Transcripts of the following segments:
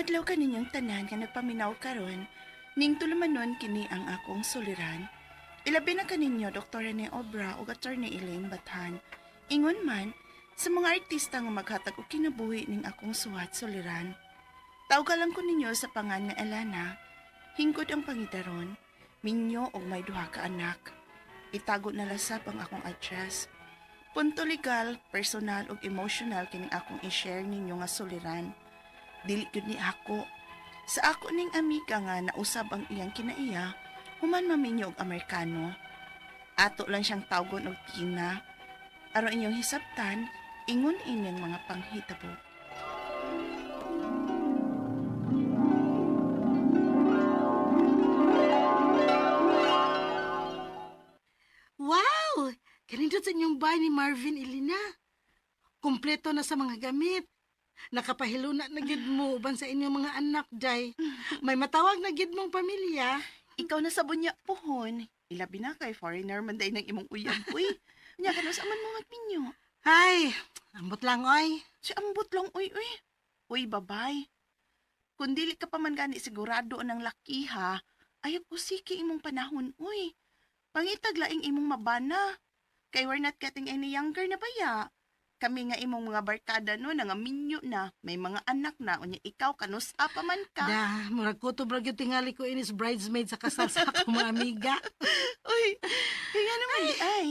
adlaw kaninyong tanan nga nagpaminaw karon, ning tulumanon kini ang akong suliran. Ilabi na kaninyo Dr. Rene Obra ug Attorney Elaine Bathan. Ingon man sa mga artista nga maghatag og kinabuhi ning akong suwat suliran. Tawgalan ko ninyo sa pangan nga Elana, hingkod ang pangidaron, minyo og may duha ka anak. Itago na lasap ang akong address. Punto legal, personal ug emotional kining akong i-share ninyo nga suliran. Dili gyud ni ako. Sa ako ning amiga nga nausab ang iyang kinaiya, human maminyo og Amerikano. Ato lang siyang tawgon og Tina. Aron inyong hisabtan, ingon inyong mga panghitabo. Wow! Kanindot sa inyong bahay ni Marvin, Elena. Kompleto na sa mga gamit. Nakapahiluna na gid mo uban sa inyong mga anak, Day. May matawag na gid mong pamilya. Ikaw na sa bunya pohon. Ilabi na kay foreigner man day ng imong uyab, uy. Nya kanus aman mo magminyo. Ay, ambot lang, oy. Si ambot lang, uy, uy. Uy, babay. Kung dili ka pa man gani sigurado ng laki, ha, ayaw ko siki imong panahon, uy. Pangitag laing imong mabana. Kay we're not getting any younger na baya. Kami nga imong mga barkada no, nangaminyo na, may mga anak na, unya ikaw kanus pa man ka. Da, murag kutob ra gyud tingali ko inis bridesmaid sa kasal sa akong mga amiga. Uy, kaya nga naman di ay.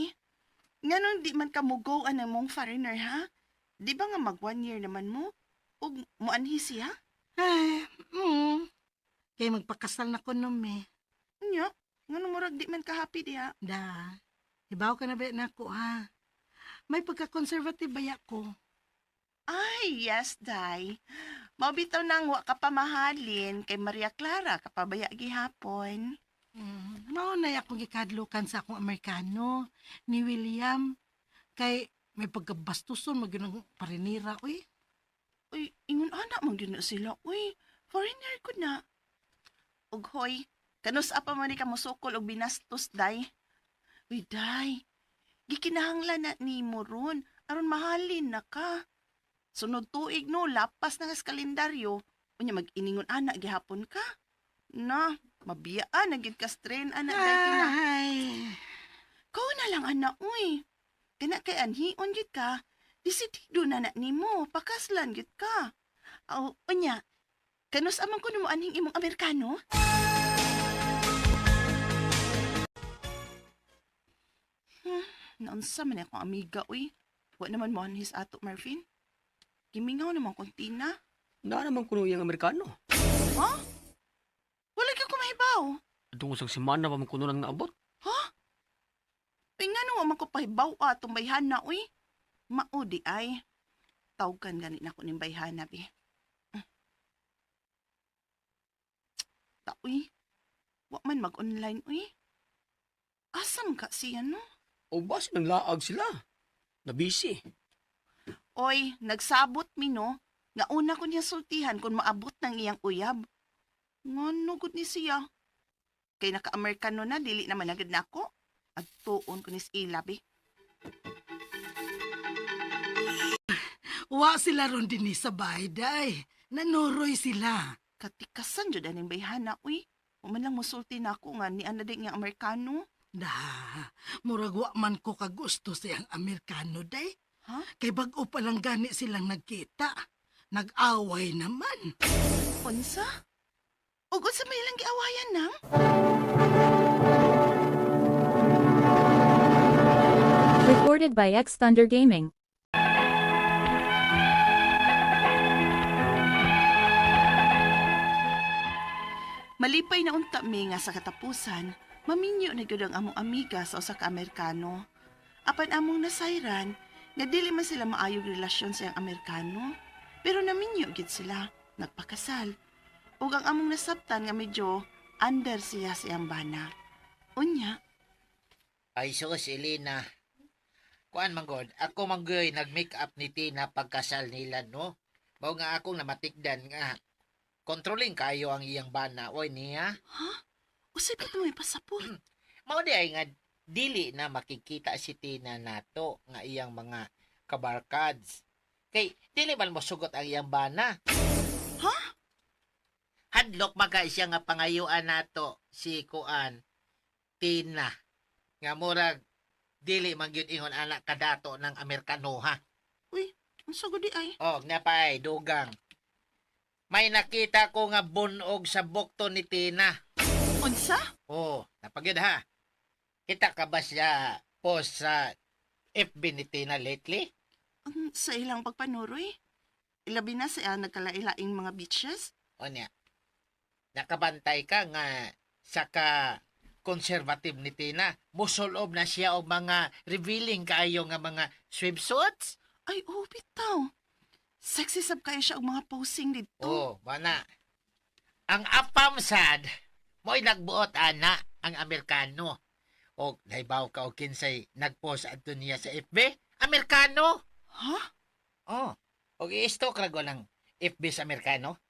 Nga nung di man ka mo-go ang mong foreigner, ha? Di ba nga mag 1 year naman mo? Ug muanhi siya? Ay, Kay magpakasal na ko nom eh. Nya, nga nung murag di man ka happy diha. Da, ibaw ka na ba nako ha? May pagka-conservative baya ko. Ay, yes, day. Mabitaw nang wa ka pamahalin kay Maria Clara kapabaya gihapon. Mao na akong gikadlukan sa akong Amerikano ni William. Kay may pagkabastuson man gyud ang parinira, uy. Uy, ingon ana man gyud na sila. Uy, foreigner ko na. Ug hoy, kanus pa man ni ka mosukol og binastos, day. Uy, day. Gikinahanglan na nimo ron aron mahalin na ka. Sunod tuig no, lapas na nga sa kalendaryo. Unya mag-iningon ana gihapon ka. Na, mabiyaan na gid ka strain ana day tina. Ay, Ko na lang ana uy. Kana kay anhion gid ka. Desidido na na nimo, pakaslan gid ka. Aw, unya. Kanus amang kuno mo anhing imong Amerikano? Naunsa man akong amiga uy. Wa naman mo anhis ato Marvin. Gimingaw naman kong Tina. Na naman kuno iyang Amerikano. Ha? Wala gyud ko mahibaw. Atong usang semana pa man kuno nang naabot. Ha? Uy, nga nung man ko pahibaw atong bayhana, uy. Mao di ay. Tawgan gani na ko ning bayhana, bi. Ta, uy. Wa man mag-online, uy. Asam ka siya, no? O basi nang laag sila. Nabisi. Oy, nagsabot mi, no? Nga una ko niya sultihan kung maabot ng iyang uyab. Ngano gud ni siya? Kay naka-Amerikano na, dili naman agad na ako. Agtuon ko ni sa ila, bi. Wa sila ron dinhi sa bahay, day. Nanuroy sila. Katikasan jud aning bayhana, uy. Wa man lang musulti na ako nga ni ana di nga Amerikano. Da, murag wa man ko kagusto siyang Amerikano, day. Ha? Kay bag-o pa lang gani silang nagkita. Nag-away naman. Unsa? Ug unsa may ilang giawayan nang? Recorded by X Thunder Gaming. Malipay na unta mi nga sa katapusan, maminyo na gyud ang among amiga sa usa ka Amerikano. Apan among nasayran, nga dili man sila maayog relasyon sa iyang Amerikano, pero naminyo gyud sila, nagpakasal. Ug ang among nasabtan nga medyo under siya sa iyang bana. Unya, Ay sus, Elena. Kuan man god, ako man gyoy nag-make up ni Tina pagkasal nila, no? Mao nga akong namatikdan nga controlling kayo ang iyang bana, oy niya. Ha? Usay pa mo ipasapot? Mao di ay nga dili na makikita si Tina nato nga iyang mga kabarkads. Kay dili man mosugot ang iyang bana. Ha? Hadlok man ka siya nga pangayuan nato si kuan Tina. Nga murag dili man gyud ingon anak kadato ng Amerikano ha. Uy, unsa gud diay? Og napay dugang. May nakita ko nga bunog sa bukto ni Tina. Unsa? Oh, napagyud ha. Kita ka ba siya post sa FB ni Tina lately? Ang sa ilang pagpanuroy? Ilabi na sa nagkalailaing mga beaches? O niya. Nakabantay ka nga sa ka conservative ni Tina. Musulob na siya og mga revealing kaayo nga mga swimsuits. Ay, oh, bitaw. Sexy sab kayo siya og mga posing dito. Oh, mana. Ang apam sad, mo'y nagbuot ana ang Amerikano. Og nahibaw ka og kinsay nagpost adto niya sa FB? Amerikano. Ha? Oh, og i-stalk ra ko ng FB sa Amerikano.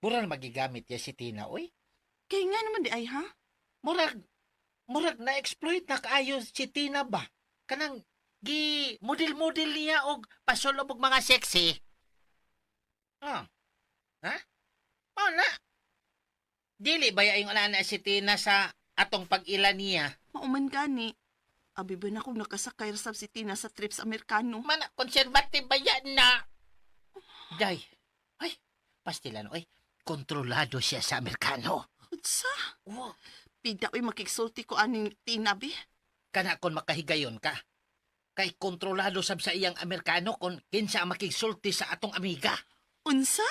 Mura na magigamit ya si Tina, oy. Kay nga naman di ay, ha? Murag na-exploit na kaayo si Tina ba? Kanang gi model-model niya og pasulob og mga sexy. Ah. Ha? Mao na. Dili ba yung ana si Tina sa atong pag-ila niya? Mauman gani. Abi ba na kung nakasakay ra sab si Tina sa trips Amerikano? Mana conservative ba yan na? Day. Ay, pastilan oy. Kontrolado siya sa Amerikano. Unsa? Oh, Pida oy makigsulti ko aning Tina bi. Kana kon makahigayon ka. Kay kontrolado sab sa iyang Amerikano kon kinsa ang makigsulti sa atong amiga. Unsa?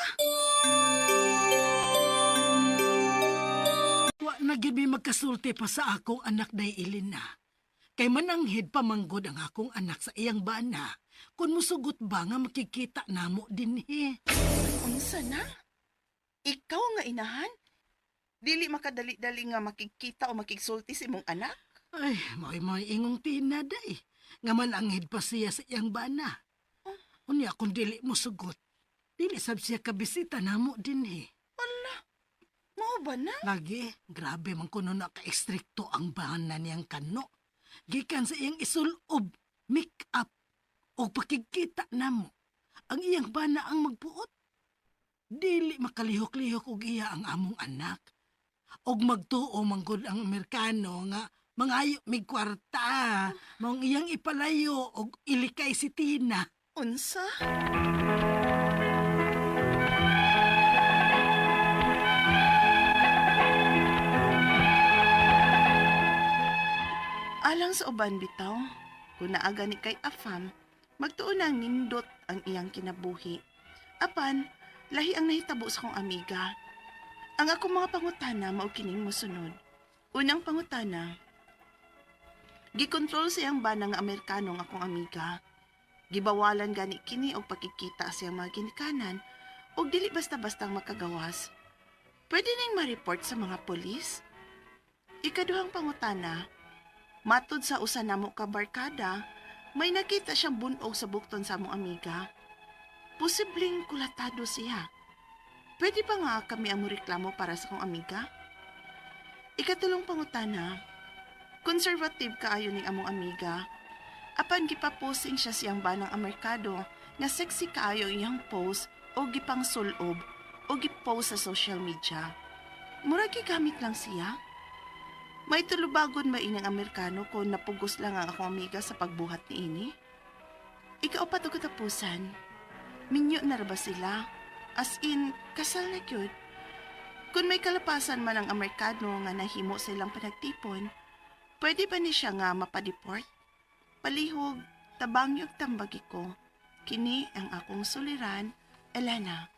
Wa na gyud mi magkasulti pa sa akong anak day Elena. Kay mananghid pamanggod ang akong anak sa iyang bana. Kung musugot ba nga makikita namo dinhi. Unsa na? Ikaw nga inahan? Dili makadali-dali nga makigkita o makigsulti sa imong anak? Ay, mao'y mga ingong Tina day. Nga mananghid pa siya sa iyang bana. Unya kung dili mo sugot, dili sab siya kabisita namo dinhi. Mao ba na? Lagi, grabe man kuno na ka-estrikto ang bana niyang kano. Gikan sa iyang isulob, make-up, o pakigkita namo. Ang iyang bana ang magpuot. Dili makalihok-lihok og iya ang among anak. Og magtuo manggod ang Amerikano nga mangayo mig kwarta, maong iyang ipalayo og ilikay si Tina. Unsa? Alang sa uban bitaw, kung naaga ni kay Afam, magtuon ang nindot ang iyang kinabuhi. Apan, lahi ang nahitabo sa kong amiga. Ang akong mga pangutana mao kining mosunod. Unang pangutana, gikontrol sa iyang bana nga Amerikano ang akong amiga. Gibawalan gani kini og pakikita sa iyang mga ginikanan og dili basta-bastang makagawas. Pwede ning ma-report sa mga polis? Ikaduhang pangutana, matud sa usa namo ka barkada, may nakita siyang bunog sa bukton sa among amiga. Posibleng kulatado siya. Pwede ba nga kami ang moreklamo para sa akong amiga? Ikatulong pangutana, conservative kaayo ning among amiga. Apan gipaposing siya siyang banang Amerikado nga sexy kaayo iyang post o gipang sulob o gipost sa social media. Murag gigamit lang siya. May tulubagon ba ining Amerikano kung napugos lang ang akong amiga sa pagbuhat niini? Ikaupat og katapusan, minyo na ra ba sila? As in, kasal na gyud. Kung may kalapasan man ang Amerikano nga nahimo sa ilang panagtipon, pwede ba ni siya nga mapadeport? Palihog, tabang og tambagi ko. Kini ang akong suliran, Elena.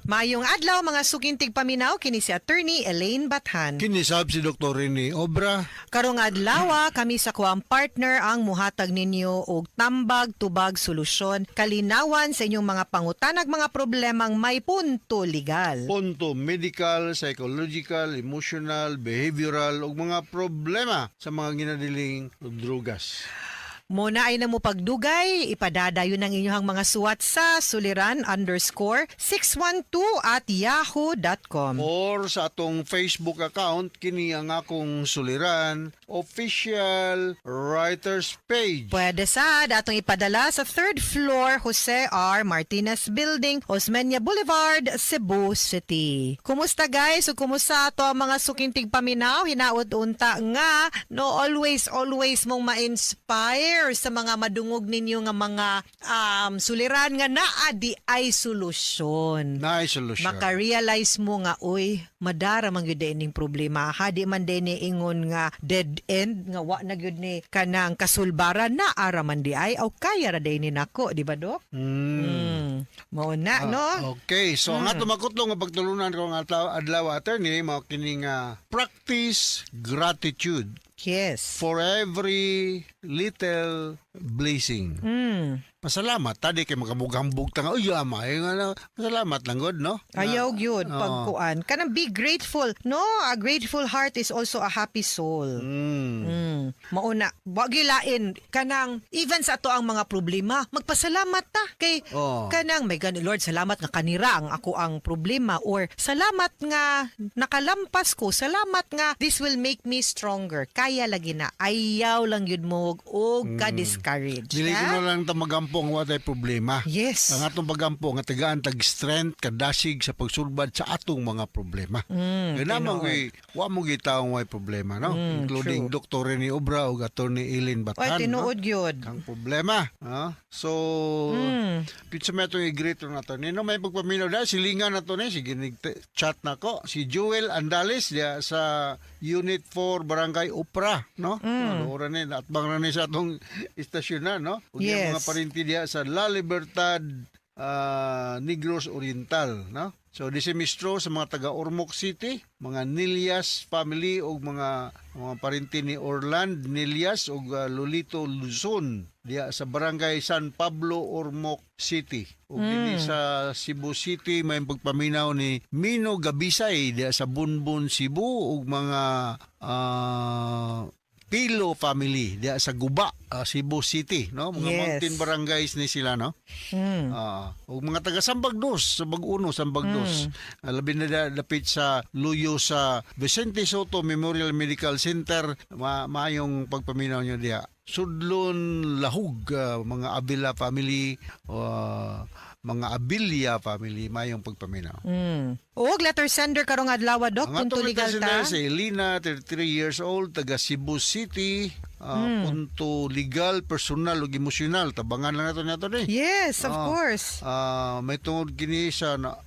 Maayong adlaw mga sukintig paminaw kini si Attorney Elaine Bathan. Kinisab si Dr. Rene Obra. Karong adlaw kami sa kuang partner ang muhatag ninyo og tambag tubag solusyon kalinawan sa inyong mga pangutanag mga problemang may punto legal. Punto medical, psychological, emotional, behavioral ug mga problema sa mga ginadiling drugas. Muna ay na mo pagdugay, ipadadayon ang inyong mga suwat sa suliran_612@yahoo.com. Or sa atong Facebook account, kini ang akong suliran official writers page. Pwede sad atong ipadala sa third floor, Jose R. Martinez Building, Osmeña Boulevard, Cebu City. Kumusta, guys? O kumusta ato ang mga suking tigpaminaw? Hinaot unta nga no, always always mong ma-inspire sa mga madungog ninyo nga mga suliran nga naa di ay solusyon. Nice solution. Maka-realize mo nga, uy, madara man gyud ining problema ha, di man din ni ingon nga dead end nga wa na gyud ni kanang kasulbaran na ara man di ay aw kaya ra day ni nako, di ba, Dok? Mao na, no? Okay, so ang ato makutlong nga pagtulunan ko nga adlaw, adlaw, attorney, mao kini nga practice gratitude for every little blessing. Pasalamat tadi kay makabughambog ta nga, uy, ama, eh, nga na, pasalamat lang god, no? Ayaw gyud pagkuan. Kanang be grateful, no? A grateful heart is also a happy soul. Mauna, wa gilain kanang even sa ato ang mga problema, magpasalamat ta kay kanang may gani, Lord, salamat nga kanira ang ako ang problema or salamat nga nakalampas ko, salamat nga this will make me stronger. Kaya lagi na, ayaw lang yun mo og ka-discourage. Dili ha? ko na lang ta magampo ang watay problema. Ang atong pagampo nga tagaan tag strength kadasig sa pagsulbad sa atong mga problema. Kaya naman tinuod. kay wa mo gitaong way problema, no? Including true. Dr. Rene Obra ug Attorney Eileen Oy, Batan, no? tinuod yun. Ang problema, ha? So, kinsa may atong i-greet na to. Nino may pagpaminaw dahil silingan na to ni sige chat na ko si Joel Andales diya sa Unit 4, Barangay Upra, no? Ano ora ni atbang na ni sa atong istasyon na, no? Ug iyang mga parinti diya sa La Libertad, Negros Oriental, no? So di si Mistro sa mga taga Ormoc City, mga Nilias family ug mga parinti ni Orland Nilias ug Lolito Luzon diya sa Barangay San Pablo, Ormoc City. Ug dinhi sa Cebu City may pagpaminaw ni Mino Gabisay diya sa Bunbun, Cebu ug mga Pilo family diya sa Guba, Cebu City, no? Mga mountain barangays ni sila, no? Ug mga taga Sambag Dos, Sambag Uno, Sambag Dos. Labi na dapit sa luyo sa Vicente Soto Memorial Medical Center, maayong pagpaminaw nyo diha. Sudlon Lahug, mga Avila family, mga Abilia family, maayong pagpaminaw. Og letter sender karong adlaw, Dok, Ang punto atong legal letter ta. si Elena, 33 years old, taga Cebu City, punto legal, personal ug emosyonal. Tabangan lang nato nato ni. Yes, of course. May tungod kini sa na,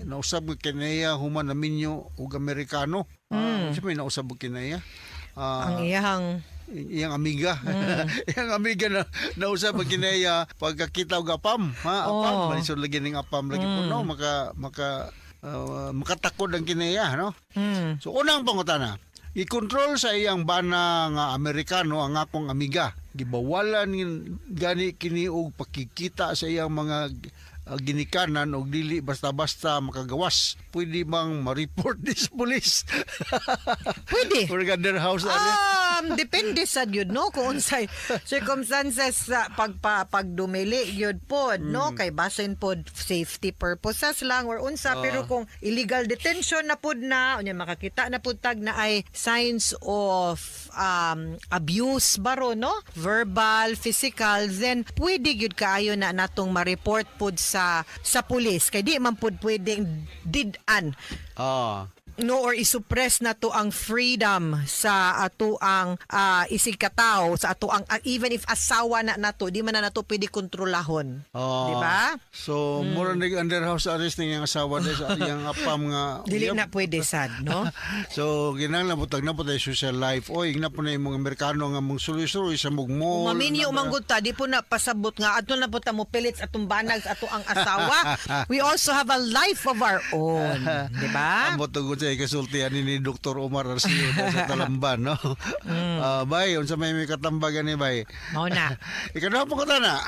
nausab ko kinaya human naminyo ug Amerikano. Unsa may nausab og kinaya? Ang iyahang Iyang amiga. Iyang amiga na nausab og kinaya pagkakita og apam, ha? Apam, malisod lagi ning apam lagi po, no, maka maka makatakod ang kinaya, no? So unang pangutana, i-control sa iyang bana nga Amerikano ang akong amiga. Gibawalan gani kini og pakikita sa iyang mga ginikanan og dili basta-basta makagawas. Pwede bang ma-report this police? Pwede. Or under house arrest? Depende sa gyud, no, kung unsay circumstances sa pagdumili gyud pod, no, kay basin pod safety purposes lang or unsa, pero kung illegal detention na pod na unya makakita na pod tag na ay signs of abuse baro, no, verbal, physical, then pwede gyud kaayo na natong ma-report pod sa pulis kay di man pod pwedeng did-an, no, or isuppress na to ang freedom sa ato ang isig katawo, sa ato ang even if asawa na nato, di man na nato pwede kontrolahon, di ba? So, mura nag under house arrest ning iyang asawa dahil sa iyang apam nga Dili uyab. na pwede sad, no? So, ginang butag na po tayo social life. Oy, ingna po na yung mga Amerikano nga mong suloy-suloy sa mong mall. Maminyo man gud ta, di po na pasabot nga adto na po ta mo pilit sa atong banag sa ato ang asawa. We also have a life of our own, di ba? Ambot tungkol sa sa ikasulti ani ni Dr. Omar Arceo sa Talamban, no? Ah, bay, unsa may katambagan ni bay? Mao na. Ikaduha po ko na.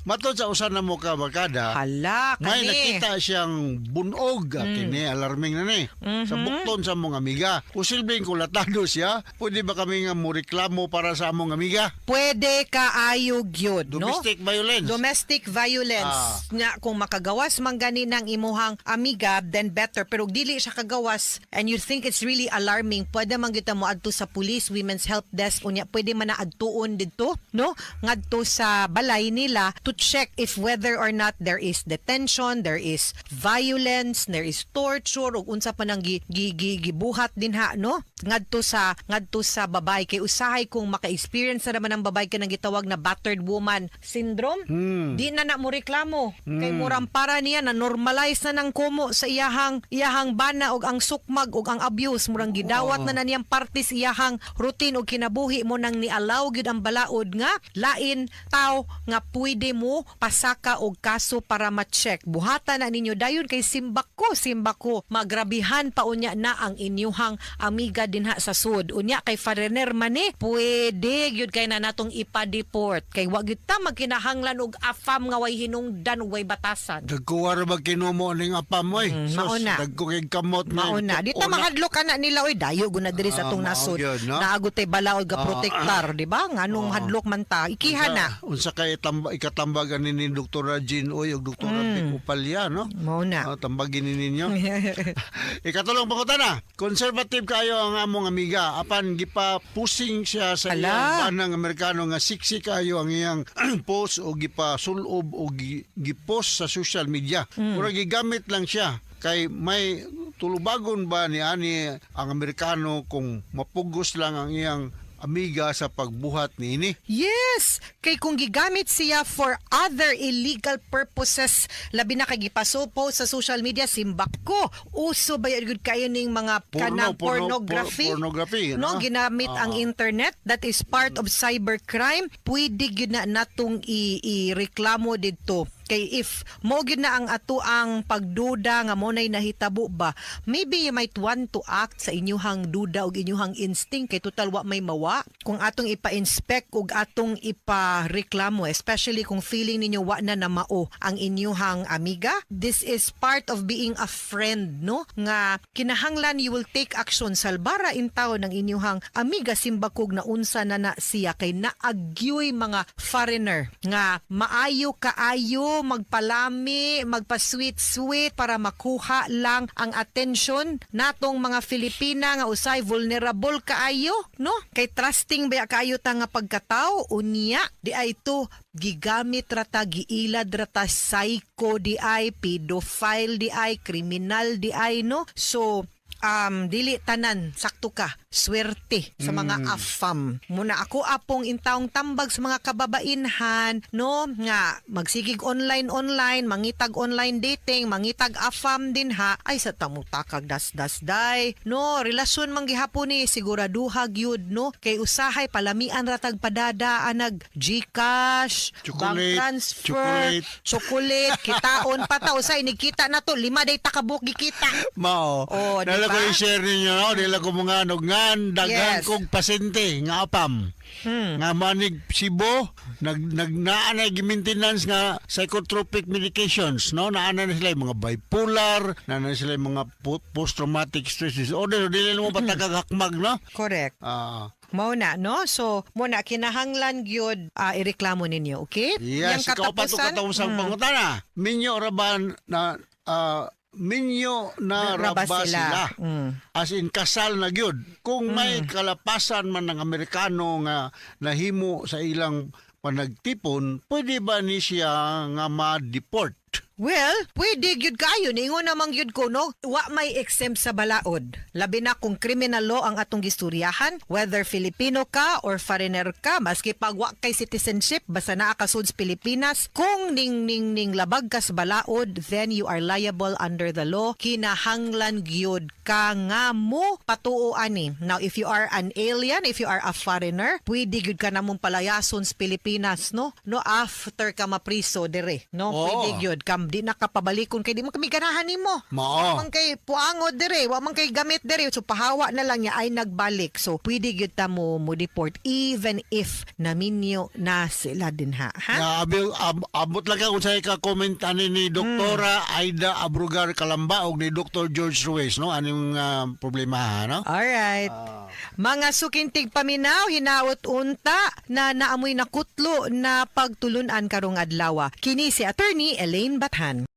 Matod sa usa na mo ka barkada, Hala, may kani. nakita siyang bunog, kini alarming na ni. Sa bukton sa mong amiga. Posibleng kulatado siya. Pwede ba kami nga mo reklamo para sa among amiga? Pwede kaayo gyud, no? Domestic violence. Domestic violence. Nga kung makagawas man gani ng imuhang amiga, then better. Pero dili siya kagawas and you think it's really alarming, pwede man gyud ta mo adto sa police, women's help desk, unya pwede man na adtuon didto, no? Ngadto sa balay nila to check if whether or not there is detention, there is violence, there is torture ug unsa pa nang gi, gi, gi, gibuhat din ha, no? Ngadto sa babae kay usahay kung maka-experience na naman ang babae kanang gitawag na battered woman syndrome, di na na mo reklamo kay murang para niya na normalize na ng kumo sa iyahang iyahang bana og ang sukmag og ang abuse, murang gidawat na na niyang partis iyahang routine og kinabuhi mo nang ni-allow gyud ang balaod nga lain tao nga pwede mo pasaka og kaso para ma-check. Buhata na ninyo dayon kay simbak ko magrabihan pa unya na ang inyuhang amiga dinha sa sud. Unya kay foreigner man eh, pwede gyud kay na natong ipa-deport kay wa gyud ta magkinahanglan og afam nga way hinungdan ug way batasan. Dagko ra ba kinumo ning apam oy? Mm, Sus, mauna. dagko kay kamot nga. Mauna. Di ta Una. mahadlok ana nila oy, dayo guna diri sa Ah, atong mao nasod. gyud, no? Naagot tay balaod ga protektar, di ba? Nganong hadlok man ta? Ikiha na. Unsa kay tamba, ikatambagan ni Dr. Jean Uy ug Dr. Vic Upalya, no? Mao na. Ah, tambagin ni ninyo. Ikatulong pangutana, conservative kayo ang among amiga apan gipa-pusing siya sa Ala. iyang banang Amerikano nga siksi kayo ang iyang post o gipa-sulob o gipost sa social media. Murag gigamit lang siya kay may tulubagon ba ni ani ang Amerikano kung mapugos lang ang iyang amiga sa pagbuhat niini? Yes, kay kung gigamit siya for other illegal purposes, labi na kay gipasopo sa social media, simbak ko. Uso ba gyud kayo ning mga Porno, kanang porno, pornography? pornography, no, no? ginamit ang internet, that is part of cybercrime. Pwede gyud na natong i-reklamo didto. Kay if mo gyud na ang ato ang pagduda nga mo nay nahitabo ba, maybe you might want to act sa inyuhang duda ug inyuhang instinct kay total wa may mawa. Kung atong ipa-inspect ug atong ipa-reklamo, especially kung feeling ninyo wa na namao ang inyuhang amiga, this is part of being a friend, no? Nga kinahanglan you will take action, salbara in taon ng inyuhang amiga simbakog na unsa na na siya kay naagyoy mga foreigner nga maayo kaayo magpalami, magpa-sweet-sweet para makuha lang ang attention natong mga Filipina nga usay vulnerable kaayo, no? Kay trusting ba kaayo ta nga pagkatao, unya di ay to gigamit rata, giilad rata, psycho di ay, pedophile di ay, criminal di ay, no? So dili tanan sakto ka swerte sa mga afam. Muna ako apong intawong tambag sa mga kababainhan, no, nga magsigig online online, mangitag online dating, mangitag afam din ha, ay sa tamutakag das-das day, no? Relasyon man gihapon ni siguraduha gyud, no, kay usahay palamian ratag padada anag GCash, bank Chocolate, transfer, chocolate. Chocolate, kitaon pa ta usay nikita na to, lima day takabuk gikita. Mao. Oh, di Dala ba? ko i-share ninyo, no? Dila ko mga nungan, daghan kong pasyente nga apam. Nga manig Cebu, nag nag naa na maintenance nga psychotropic medications, no? Naa na sila yung mga bipolar, naa na sila yung mga post-traumatic stress disorder. Dili mo patakag hakmag, no? Correct. Ah. Mao na, no? So, mo na kinahanglan gyud ireklamo ninyo, okay? Yes, Yang ikaw pa to katapusan, katapusang pangutana. Minyo ra ba na minyo na Ra ba ra ba sila? sila? As in kasal na gyud. Kung may kalapasan man ng Amerikano nga nahimo sa ilang panagtipon, pwede ba ni siya nga ma-deport? Well, pwede gyud kayo. Ningon namang gyud ko, no? Wa may exempt sa balaod. Labi na kung criminal law ang atong gistoryahan, whether Filipino ka or foreigner ka, maski pag wa kay citizenship, basta naa ka sud sa Pilipinas, kung ning ning ning labag ka sa balaod, then you are liable under the law. Kinahanglan gyud ka nga mo patuo ani. Now, if you are an alien, if you are a foreigner, pwede gyud ka namong palayason sa Pilipinas, no? No, after ka mapriso dire, no? Oo. Pwede gyud kam Di na ka pabalikon kay di man kami ganahan nimo. Mao. Wa man kay puangod dire, wa man kay gamit dire. So pahawa na lang niya ay nagbalik. So pwede gyud ta mo deport even if naminyo na sila dinha, ha? Ya, abil, abot lang ka kung sa'yo ka comment ani ni Doktora Aida Abrugar Kalamba o ni Dr. George Ruiz, no? Anong problema, ha, no? Alright. Mga sukintig paminaw, hinaot unta na naamoy nakutlo na pagtulunan karong adlaw. Kini si Attorney Elaine Bathan.